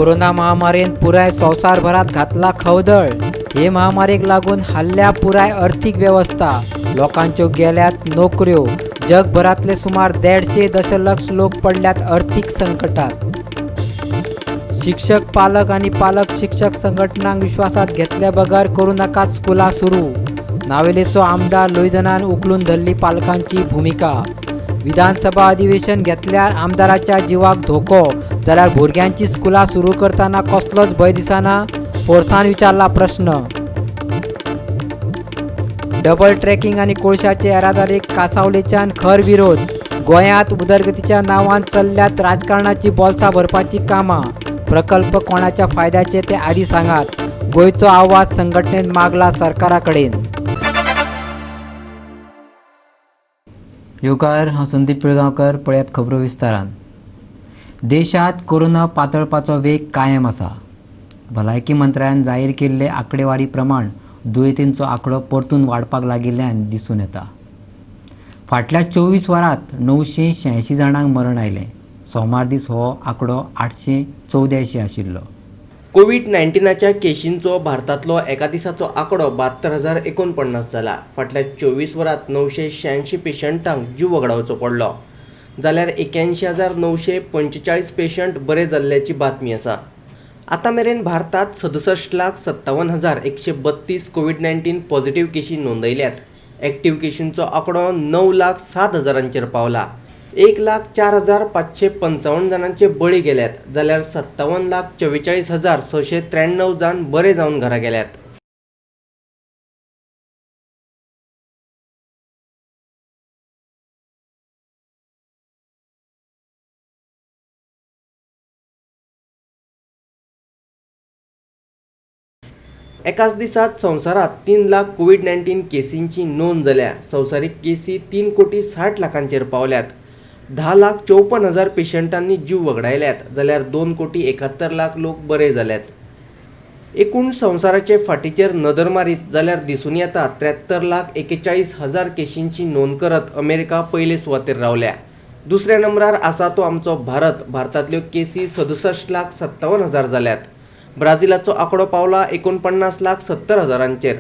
Corona महामारीन पुराय संवसारभरात घातला खवदळ. हे महामारीक लागून हल्ल्या पुराय अर्थीक वेवस्था, लोकांच्यो गेल्यात नोकऱ्यो. जगभरातले सुमार 150 दशलक्ष लोक पडल्यात अर्थीक संकटात. शिक्षक, पालक आणि पालक शिक्षक संघटनांक विश्वासात घेतल्या बगर करू नाकात स्कुलां सुरू. नावेलेचो आमदार लुईझिनान उखलून धरली पालकांची भुमिका. विधानसभा अधिवेशन घेतल्यार आमदाराच्या जिवाक धोको जाल्यार भुरग्यांची स्कुलां सुरू करतना कसलोच भंय दिसना? फोर्सान विचारला प्रश्न. डबल ट्रॅकिंग आणि कोळशाचे येरादारीक कांसावलेच्यान खर विरोध. गोंयांत उदरगतीच्या नांवान चल्ल्यात राजकारणाची बोल्सां भरपाची कामां. प्रकल्प कोणाच्या फायद्याचे ते आदी सांगात, गोंयचो आवाज संघटनेन मागला सरकारा कडेन. येवकार, हांव संदीप पिळगांवकर. पळयात खबरो विस्तारान. देशात कोरोना पातळपाचो वेग कायम आसा. भलायकी मंत्रालयान जाहीर केल्ले आंकडेवारी प्रमाण दुयेंतींचो आंकडो परतून वाडपाक लागिल्ल्यान दिसून येता. फाटल्या 24 वरांत 986 जाणांक मरण आयलें. सोमार दीस हो आंकडो 884 आशिल्लो. कोवीड 19च्या केशींचो भारतांतलो एका दिसाचो आंकडो 72,049 जाला. फाटल्या 24 वरांत 986 पेशंटांक जीव वगडावचो पडलो, जाल्यार 81,945 पेशंट बरे जाल्ल्याची बातमी आसा. आतां मेरेन भारतांत 67,57,132 कोवीड 19 पॉझिटिव्ह केशी नोंदयल्यात. एक्टिव्ह केशींचो आंकडो 9,07,000 पावला. 1,04,555 जाणांचे बळी गेल्यात, जाल्यार 57,44,693 जाण बरे जावन घरा गेल्यात. एकाच दिसात संवसारांत 3 लाख कोवीड 19 केसींची नोंद जाल्या. संवसारीक केसी 3,60,00,000 पावल्यात. 10,54,000 पेशंटांनी जीव वगडायल्यात, जाल्यार 2,71,00,000 लोक बरे जाल्यात. एकूण संवसाराचे फाटीचेर नदर मारीत जाल्यार दिसून येता 73,41,000 केशींची नोंद करत अमेरिका पयले सुवातेर रावल्या. दुसऱ्या नंबरार आसा तो आमचो भारत. भारतांतल्यो केसी 67,57,000 जाल्यात. ब्राझिलाचो आंकडो पावला 49,70,000.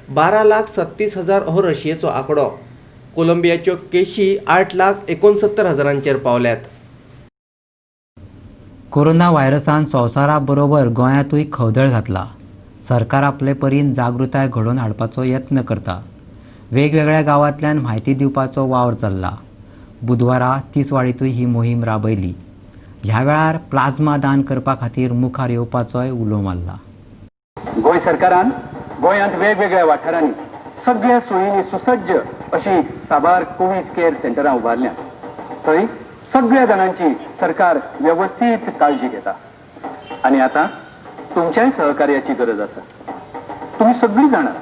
12,37,000 हो रशियेचो आंकडो. कोलंबियाच्यो केशी 8,69,000 पावल्यात. कोरोना व्हायरसान संवसारा बरोबर गोंयांतूय खवदळ घातला. सरकार आपले परीन जागृताय घडोवन हाडपाचो यत्न करता. वेगवेगळ्या गांवांतल्यान म्हायती दिवपाचो वावर चल्ला. बुधवारा तिसवाडींतूय ही मोहीम राबयली. ह्या वेळार प्लाझ्मा दान करपा खातीर मुखार येवपाचोय उलो मारला. गोंय सरकारान गोंयांत वेगवेगळ्या वाठारांनी सगळ्या सोयींनी सुसज्ज अशी साबार कोवीड केअर सेंटरां उबारल्यात. थंय सगळ्या जाणांची सरकार वेवस्थीत काळजी घेता आनी आतां तुमच्याय सहकार्याची गरज आसा. तुमी सगळीं जाणां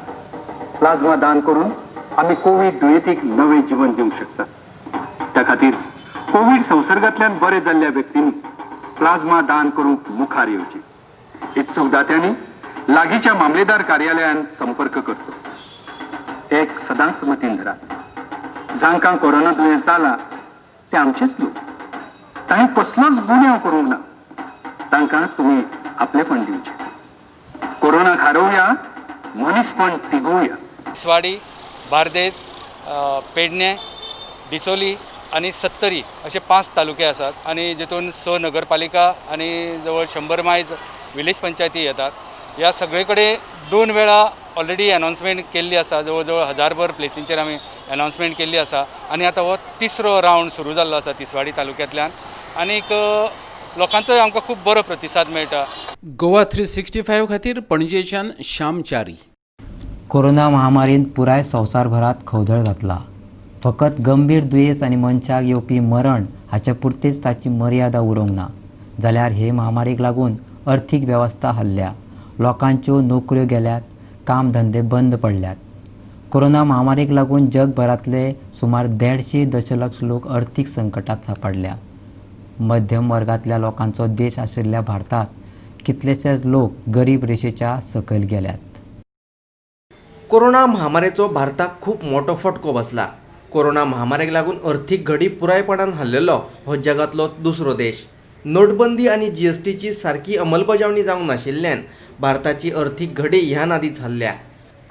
प्लाझ्मा दान करून आमी कोवीड दुयेंतीक नवें जीवन दिवंक शकता. त्या खातीर कोवीड संसर्गांतल्यान बरे जाल्ल्या व्यक्तींनी प्लाझ्मा दान करूंक मुखार येवचे. इत्सूक दात्यांनी लागींच्या मामलेदार कार्यालयान संपर्क करचो. एक सदांच मतीन धरात, जांकां कोरोना दुयेंस जाला ते आमचेच लोक. तांणी कसलोच गुन्यांव करूंक ना. तांकां तुमी आपलेपण दिवचें. कोरोनाक हारोवया, मनीसपण तिगोवया. तिसवाडी, बार्देस, पेडणे, डिचोली आनी सत्तरी असे 5 तालुके आसात आनी जितून 6 नगरपालिका आनी जवळ 100 मायज विलेज पंचायती येतात. ह्या सगळे कडेन 2 वेळा ऑलरेडी अनाउन्समेंट केल्ली आसा. जवळ जवळ 1000 प्लेसींचेर आमी अनाउन्समेंट केल्ली आसा आनी आतां हो तिसरो रावंड सुरू जाल्लो आसा तिसवाडी तालुक्यांतल्यान आनीक लोकांचोय आमकां खूब बरो प्रतिसाद मेळटा. गोवा 365 खातीर पणजेच्यान श्याम च्यारी. कोरोना महामारीन पुराय संवसारभरात खवदळ घातला. फकत गंभीर दुयेंस आनी मनशाक येवपी मरण हाचे पुरतीच ताची मर्यादा उरूंक ना, जाल्यार हे महामारीक लागून अर्थीक वेवस्था हल्ल्या, लोकांच्यो नोकऱ्यो गेल्यात, काम धंदे बंद पडल्यात. कोरोना महामारीक लागून जगभरांतले सुमार 150 दशलक्ष लोक अर्थीक संकटात सांपडल्या. मध्यम वर्गांतल्या लोकांचो देश आशिल्ल्या भारतांत कितलेशेच लोक गरीब रेशेच्या सकयल गेल्यात. कोरोना महामारीचो भारताक खूब मोठो फटको बसला. कोरोना महामारीक लागून अर्थीक घडी पुरायपणान हल्लेलो हो जगांतलो दुसरो देश. नोटबंदी आनी जीएसटीची सारकी अंमलबजावणी जावंक नाशिल्ल्यान भारताची अर्थीक घडी ह्या नादीच हल्ल्या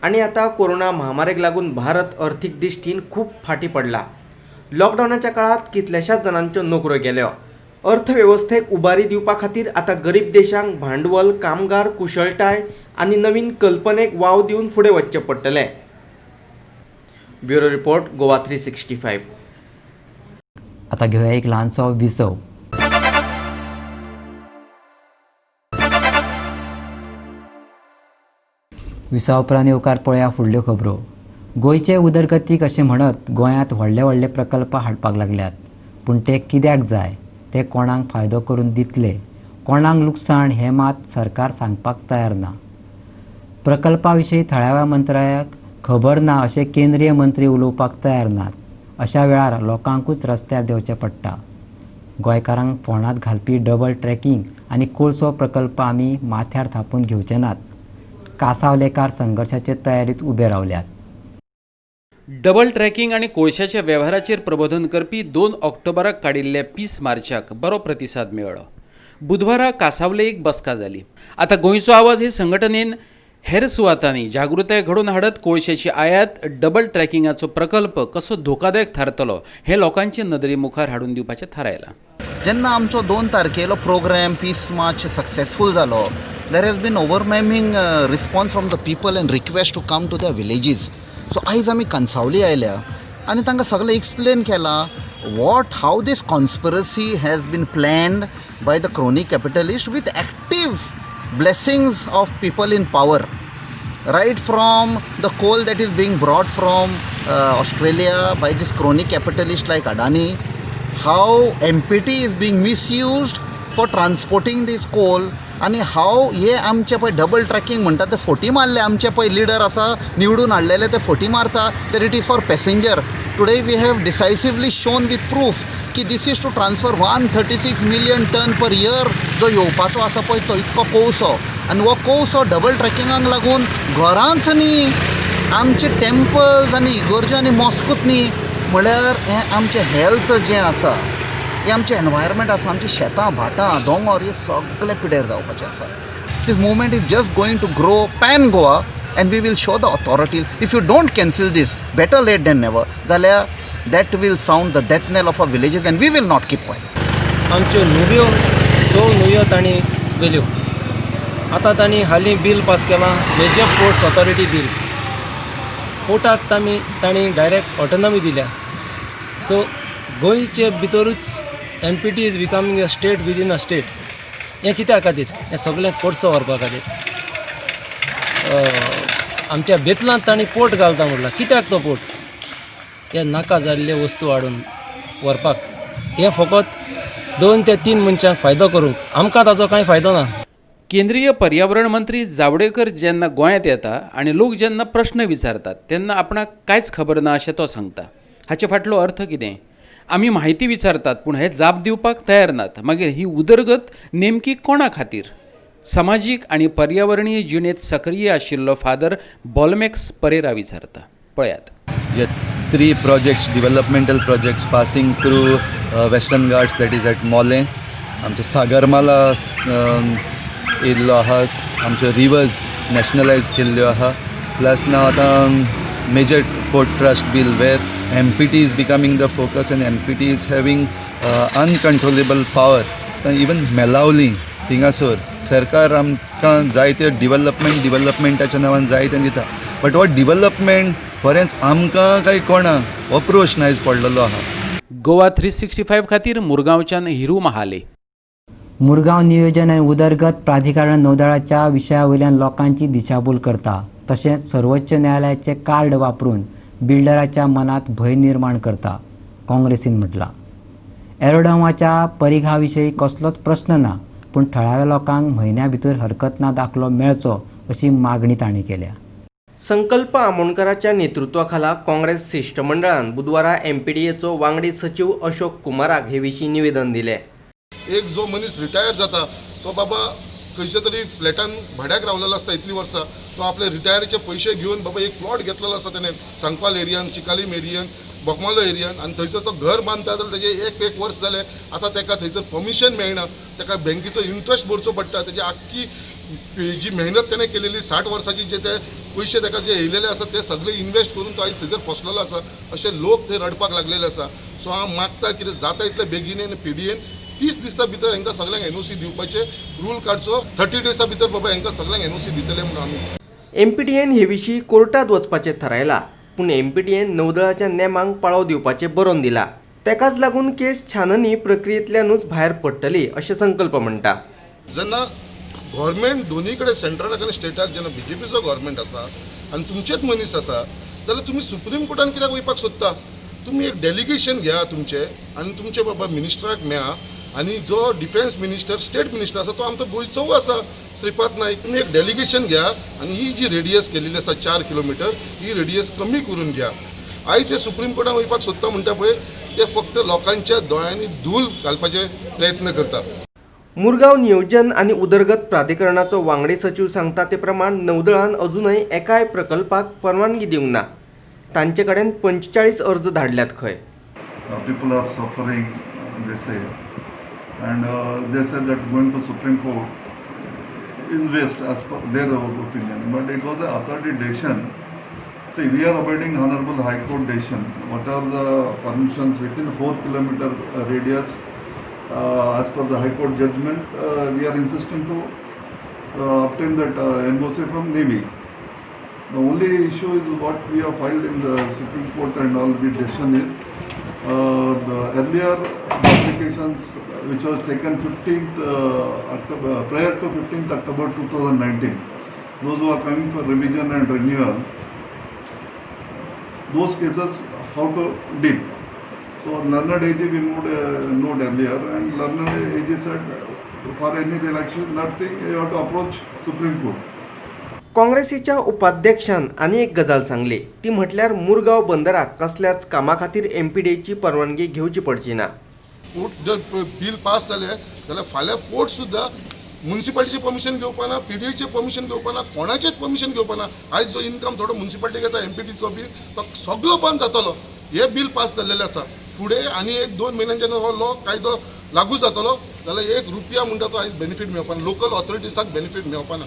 आनी आतां कोरोना महामारीक लागून भारत अर्थीक दृश्टीन खूब फाटीं पडला. लॉकडावनाच्या काळांत कितल्याशाच जाणांच्यो नोकऱ्यो गेल्यो. अर्थवेवस्थेक उबारी दिवपा खातीर आतां गरीब देशांक भांडवल, कामगार, कुशळटाय आनी नवीन कल्पनेक वाव दिवन फुडें वचचें पडटलें. Bureau report, Goa 365. आतां घेवया एक ल्हानसो विसव. विसवा उपरांत येवकार पळया फुडल्यो खबरो. गोंयचे उदरगतीक अशें म्हणत गोंयांत व्हडले व्हडले प्रकल्प हाडपाक लागल्यात, पूण ते कित्याक जाय, ते कोणाक फायदो करून दितले, कोणाक लुकसाण हें मात सरकार सांगपाक तयार ना. प्रकल्पा विशीं थळाव्या मंत्र्याक खबर ना अशें केंद्रीय मंत्री उलोवपाक तयार नात. अशा वेळार लोकांकूच रस्त्यार देंवचें पडटा. गोंयकारांक फोंडांत घालपी डबल ट्रॅकिंग आनी कोळसो प्रकल्प आमी माथ्यार थापून घेवचे नात. कासावलेकार संघर्शाचे तयारीत उबे रावल्यात. डबल ट्रॅकिंग आनी कोळशाच्या वेव्हाराचेर प्रबोधन करपी 2 ऑक्टोबराक काडिल्ल्या पीस मार्चाक बरो प्रतिसाद मेळ्ळो. बुधवारा कासावले एक बसका जाली. आतां गोंयचो आवाज हे संघटनेन हेर सुवातांनी जागृताय घडोवन हाडत कोळशाची आयात, डबल ट्रॅकिंगाचो प्रकल्प कसो धोकादायक थारतलो हें लोकांचे नदरे मुखार हाडून दिवपाचें थारायलां. जेन्ना आमचो 2 तारखेलो प्रोग्राम पीस मार्च सक्सेसफूल जालो, there has been overwhelming response from the people and request to come to their villages. So आयज आमी कांसावली आयल्या आनी तांकां सगळें एक्सप्लेन केलां what how this conspiracy has been planned by the crony capitalist with active blessings of people in power, right from the coal that is being brought from Australia by this crony capitalist like Adani, how MPT is being misused for transporting this coal, आनी हाव हे आमचे पळय double tracking म्हणटा ते forty मारले. आमचे पळय leader आसा निवडून हाडलेले ते फोटी मारता that it is for passenger. Today we have decisively shown with proof की this is to transfer 136 million ton per year जो येवपाचो आसा पळय तो इतको कोळसो, आनी हो कोळसो डबल ट्रॅकिंगाक लागून घरांत न्ही आमचे टेम्पल्स आनी इगोर्ज्यो आनी मॉस्कूत न्ही, म्हळ्यार हें आमचें हेल्थ जें आसा, हें आमचें एनवायरमेंट आसा, आमचीं शेतां भाटां दोंगर हे सगळे पिड्यार जावपाचें आसा. This movement is just going to grow pan Goa and we will show the authorities if you don't cancel this, better late than never, जाल्यार that will sound the death knell of our villages and we will not keep quiet. आमच्यो न्हंयो 6 न्हंयो तांणी व्हेल्यो. आतां तांणी हालीं bill pass केलां, major ports authority bill. पोर्टाक तांणी डायरेक्ट ऑटोनॉमी दिल्या. सो गोंयचे भितरूच MPT is becoming a state within a state. हें कित्या खातीर? हें सगळें कोळसो व्हरपा खातीर. आमच्या बेतलांत तांणी पोर्ट घालता म्हटलां, कित्याक तो पोर्ट? हे नाका जाल्ले वस्तू हाडून व्हरपाक. हें फकत 2 ते 3 मनशांक फायदो करूंक, आमकां ताचो कांय फायदो ना. केंद्रीय पर्यावरण मंत्री जावडेकर जेन्ना गोंयांत येता आनी लोक जेन्ना प्रश्न विचारतात तेन्ना आपणाक कांयच खबर ना अशें तो सांगता. हाचे फाटलो अर्थ कितें? आमी म्हायती विचारतात पूण हे जाप दिवपाक तयार नात. मागीर ही उदरगत नेमकी कोणा खातीर? समाजीक आनी पर्यावरणीय जिणेंत सक्रीय आशिल्लो फादर बॉलमॅक्स परेरा विचारता. पळयात. जे 3 projects, developmental projects passing through Western Ghats, that is at Mollem, आमचे सागरमाला येयल्लो आहा, आमच्यो रिवर्स नॅशनलायज केल्ल्यो आहा, प्लस नाव आतां major port trust bill where MPT is becoming the focus and MPT is having uncontrollable power. Even Melaulim थिंगासर सरकार आमकां जायते डिवलपमेंट डिवलपमेंटाच्या नांवान जायतें दिता, बट हो डिवलपमेंट खरेंच आमकां काय कोणाक हो प्रश्न आयज पडलेलो आहा. गोवा 365 खातीर मुरगांवच्यान हिरू महाले. मुरगांव नियोजन आनी उदरगत प्राधिकरण नौदळाच्या विशया वयल्यान लोकांची दिशाभूल करता, तशेंच सर्वोच्च न्यायालयाचे कार्ड वापरून बिल्डराच्या मनात भंय निर्माण करता, काँग्रेसीन म्हटलां. एरोड्रमाच्या परिघा विशीं कसलोच प्रश्न ना, पूण थळाव्या लोकांक म्हयन्या भितर हरकत ना दाखलो मेळचो अशी मागणी तांणी केल्या. संकल्प आमोणकराच्या नेतृत्वाखाला काँग्रेस शिष्टमंडळान बुधवारा एमपीडीएचो वांगडी सचिव अशोक कुमाराक हे विशीं निवेदन दिलें. एक जो मनीस रिटायर जाता तो बाबा खंयच्या तरी फ्लॅटान भाड्याक रावलेलो आसता इतलीं वर्सां, तो आपले रिटायरीचे पयशे घेवन बाबा एक प्लॉट घेतलेलो आसता तेणें सांगपाल एरियान, चिकालीम एरियान, बोगमालो एरियान आनी थंयसर तो घर बांदता जाल्यार तेजें एक एक वर्स जालें, आतां ताका थंयसर परमिशन मेळना, ताका बँकेचो इंट्रस्ट भरचो पडटा. तेजी आख्खी जी मेहनत तेणें केलेली 60 वर्साची जे ते पयशे ताका जे येयलेले आसा ते सगळे इन्वेस्ट करून तो आयज थंयसर फसलेलो आसा. अशे लोक थंय रडपाक लागलेले आसा. सो हांव मागता कितें जाता इतले बेगीन आनी PDAन 30 दिसां भितर हांकां सगळ्यांक NOC दिवपाचे रूल काडचो. 30 डेसा भितर बाबा हांकां सगळ्यांक NOC दितले म्हणून आमी MPDAन हे विशीं कोर्टात वचपाचें थारायलां, पूण MPDAन नौदळाच्या नेमांक पाळो दिवपाचें बरोवन दिलां. तेकाच लागून केस छाननी प्रक्रियेंतल्यानूच भायर पडटली अशें संकल्प म्हणटा. जेन्ना गव्हर्मेंट दोनी कडेन सेंट्रलाक आनी स्टेटाक जेन्ना BJPचो गव्हर्मेंट आसा आनी तुमचेच मनीस आसा जाल्यार तुमी सुप्रीम कोर्टान कित्याक वयपाक सोदता? तुमी एक डेलिगेशन घेया तुमचें आनी तुमचे बाबा मिनिस्टराक मेळा आनी जो डिफेन्स मिनिस्टर स्टेट मिनिस्टर आसा तो आमचो गोंयचो आसा श्रीपाद नायक, तुमी एक डेलिगेशन घ्या आनी ही जी रेडियस केलेली आसा 4 किलोमिटर ही रेडियस कमी करून घ्या. आयज हे सुप्रीम कोर्टान वयपाक सोदता म्हणटा पळय ते फक्त लोकांच्या दोळ्यांनी धूल घालपाचे प्रयत्न करता. मुरगांव नियोजन आनी उदरगत प्राधिकरणाचो वांगडी सचीव सांगता ते प्रमाण नौदळान अजूनय एकाय प्रकल्पाक परवानगी दिवंक ना. तांचे कडेन 45 अर्ज धाडल्यात खंय. People are suffering, they say, and they say that going to Supreme Court is waste as per their opinion, but it was an authority decision. See, we are abiding Honorable High Court decision. What are the permissions within 4 kilometer radius? As per the High Court judgment, we are insisting to obtain that NOC from Navy. The only issue is what we have filed in the Supreme Court and all the decision is the earlier applications which was taken 15th October, prior to 15th October 2019, those who are coming for revision and renewal, those cases how to deal. So Learned AG we moved a note earlier, and Learned AG said for any relaxation that thing you have to approach Supreme Court. काँग्रेसीच्या उपाध्यक्षान आनी एक गजाल सांगली ती म्हटल्यार मुरगांव बंदराक कसल्याच कामा खातीर MPDAची परवानगी घेवची पडची ना. पोर्ट जर बील पास जालें जाल्यार फाल्यां पोर्ट सुद्दां मुन्सिपालिटीचें परमिशन घेवपा ना, PDAचें परमिशन घेवपा ना, कोणाचेंच परमिशन घेवपा ना. आयज जो इनकम थोडो मुन्सिपालिटीक येता MPDचो बील तो सगलो बंद जातलो. हे बील पास जाल्लेलें आसा. फुडें आनी 1-2 म्हयन्यान जेन्ना हो लॉ कायदो लागू जातलो जाल्यार 1 रुपया म्हणटा तो आयज बेनिफीट मेळपा ना, लोकल ऑथॉरिटीजाक बेनिफीट मेळपा ना.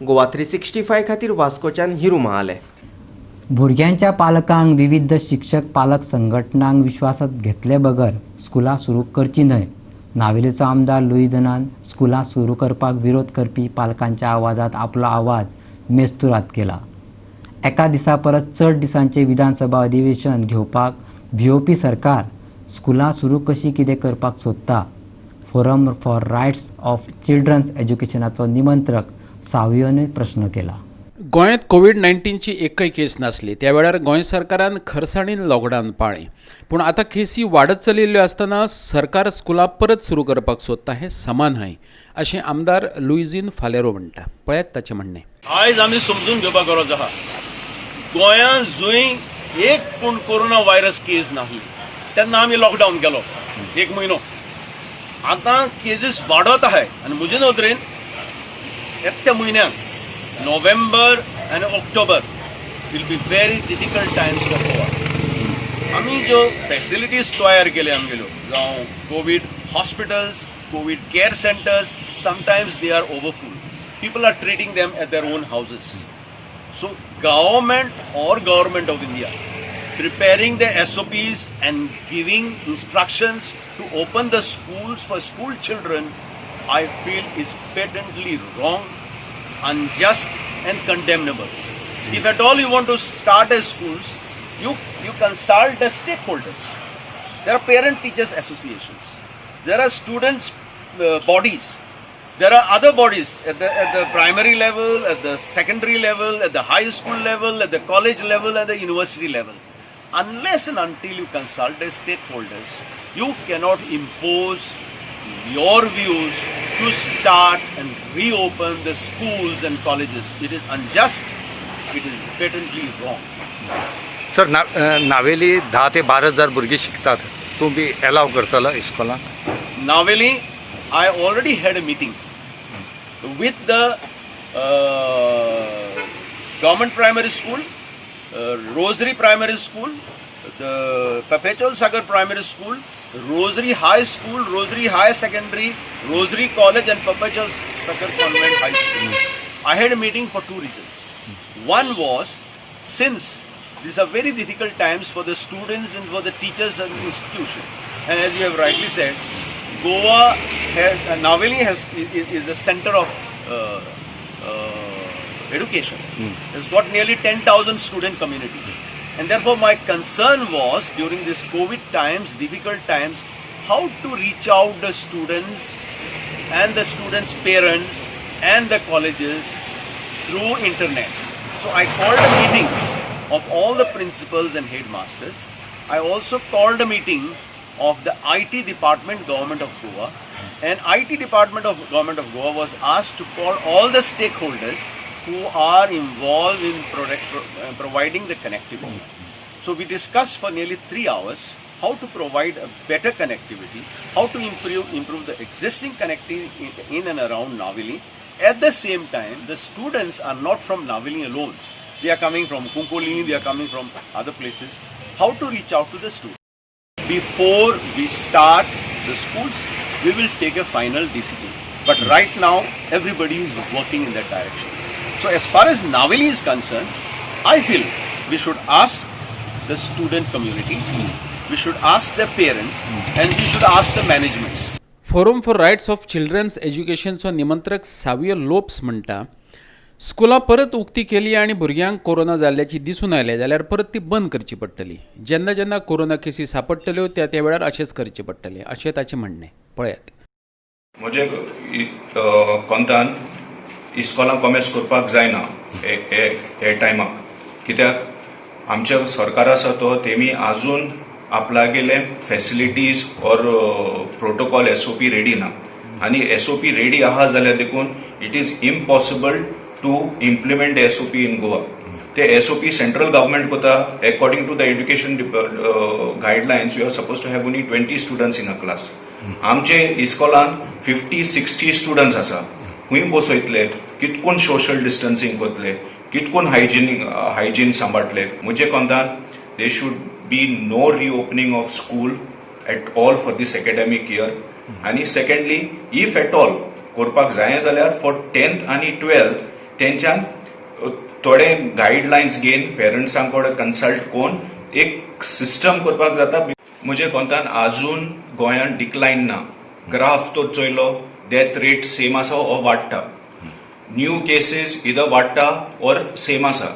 गोवा 365 खातीर वास्कोच्यान हिरू महाले. भुरग्यांच्या पालकांक विविध शिक्षक पालक संघटनांक विश्वासात घेतले बगर स्कुलां सुरू करची न्हय. नावेलीचो आमदार लुईझिनान स्कुलां सुरू करपाक विरोध करपी पालकांच्या आवाजात आपलो आवाज मेस्तुरात केला. एका दिसा परस चड दिसांचे विधानसभा अधिवेशन घेवपाक भियोपी सरकार स्कुलां सुरू कशी कितें करपाक सोदता? Forum for rights of children's एज्युकेशनाचो निमंत्रक सावियोनूय प्रश्न केला. गोंयांत कोवीड-19ची एकय केस नासली त्या वेळार गोंय सरकारान खरसाणीन लॉकडावन पाळ्ळें, पूण आतां केसी वाडत चलिल्ल्यो आसतना सरकार स्कुलां परत सुरू करपाक सोदता हें समा न्हय अशें आमदार लुईझीन फालेरो म्हणटा. पळयात ताचें म्हणणें. आयज आमी समजून घेवपाक गरज आहा, गोंयांत जंय एक पूण कोरोना व्हायरस केस नासली तेन्ना आमी लॉकडावन केलो 1 म्हयनो. आतां केजीस वाडत आहाय आनी म्हजे नदरेन एकट्या म्हयन्याक नोव्हेंबर आनी October will be very difficult times for Goa. आमी ज्यो फॅसिलिटीज तयार केल्यो आमगेल्यो, जावं COVID hospitals, COVID care centres, sometimes they are overfull. People are treating them at their own houses. So government or government of India preparing the SOPs and giving instructions to open the schools for school children, I feel is patently wrong, unjust and condemnable. If at all you want to start as schools, you consult the stakeholders. There are parent teachers associations. There are students bodies. There are other bodies at the primary level, at the secondary level, at the high school level, at the college level, at the university level. Unless and until you consult the stakeholders, you cannot impose your views to start and reopen the schools and colleges. It is unjust, it is patently wrong. Sir, Navelim 10 ते 12 हजार भुरगीं शिकतात, तूं बी allow करतलो इस्कॉलाक? Navelim, I already had a meeting with the government primary school, Rosary primary school, the Perpetual Succour Primary School, Rosary High School, Rosary High Secondary, Rosary College and Perpetual Succour Convent High School. I had a meeting for two reasons. One was, since these are very difficult times for the students and for the teachers and the institution, and as you have rightly said, Goa has, Navelim is the center of education. It's got nearly 10,000 student community. And therefore my concern was, during this COVID times, difficult times, how to reach out the students and the students' parents and the colleges through internet. So I called a meeting of all the principals and headmasters. I also called a meeting of the IT department, Government of Goa, and IT department of Government of Goa was asked to call all the stakeholders who are involved in providing the connectivity. So we discussed for nearly 3 hours how to provide a better connectivity, how to improve the existing connectivity in and around Navelim. At the same time, the students are not from Navelim alone. They are coming from Cuncolim, they are coming from other places. How to reach out to the students. Before we start the schools, we will take a final decision. But right now, everybody is working in that direction. So as far as Navelim is concerned, I feel we should ask the student community, we should ask their parents, and we should ask the managements. Forum for Rights of Children's एज्युकेशनचो निमंत्रक सावियो लोप्स म्हणटा, स्कुलां परत उक्ती केली आनी भुरग्यांक corona जाल्ल्याची दिसून आयलें जाल्यार परत ती बंद करची पडटली. जेन्ना जेन्ना कोरोना केसी सापडटल्यो त्या त्या वेळार अशेंच करचें पडटलें अशें ताचें म्हणणें. पळयात. म्हजे कोंतान इस्कॉलां कॉमेर्स करपाक जायना हे टायमाक, कित्याक आमचें सरकार आसा तो तेमी आजून आपणागेले facilities or protocol SOP ready ना, आनी एसओपी रेडी आहा जाल्यार देखून it is impossible to implement SOP in Goa. ते एसओपी सेंट्रल गव्हर्मेंट करता. According to the education guidelines, you are suppose to have only 20 students in a class. आमचे इस्कॉलान 50-60 students आसा. खूंय बसयतले? कितकून सोशल डिस्टन्सिंग करतले? कितकून हायजीन सांबाळटले? म्हजे कोंतान there should be no reopening of school at all for this academic year. आनी secondly, if at all करपाक जाय जाल्यार फॉर 10th आनी 12th तेंच्यान थोडे गायडलायन्स घेवन पेरंट्सां कडेन कन्सल्ट करून एक सिस्टम करपाक जाता. म्हजे कोंतान आजून गोंयांत डिक्लायन ना. ग्राफ तो चोयलो, डेथ रेट सेम आसा ओ वाडटा, न्यू केसीस इदर वाडटा ऑर सेम आसा.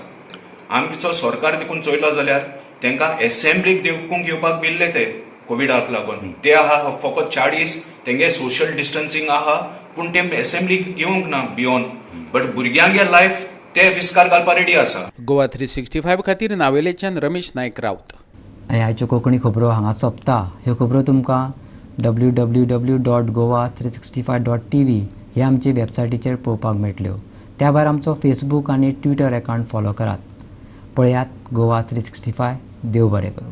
आमचो सरकार देखून चोयलो जाल्यार तांकां एसेंब्लीक देखून घेवपाक भिल्ले ते कोविडाक लागून. ते आहा फकत 40, तेंगे सोशल डिस्टन्सिंग आहा, पूण ते एसेंब्लीक येवंक ना बियोन, बट भुरग्यांगे लायफ ते रिस्कार घालपा रेडी आसा. गोवा 365 खातीर नावेलेच्यान रमेश नायक राऊत. आनी आयच्यो कोंकणी खबरो हांगा सोंपता. ह्यो खबरो तुमकां www.goa365.tv हे आमचे वेबसायटीचेर पळोवपाक मेळटल्यो. त्या भायर आमचो फेसबूक आनी ट्विटर एकावंट फॉलो करात. पळयात गोवा 365. देव बरें करूं.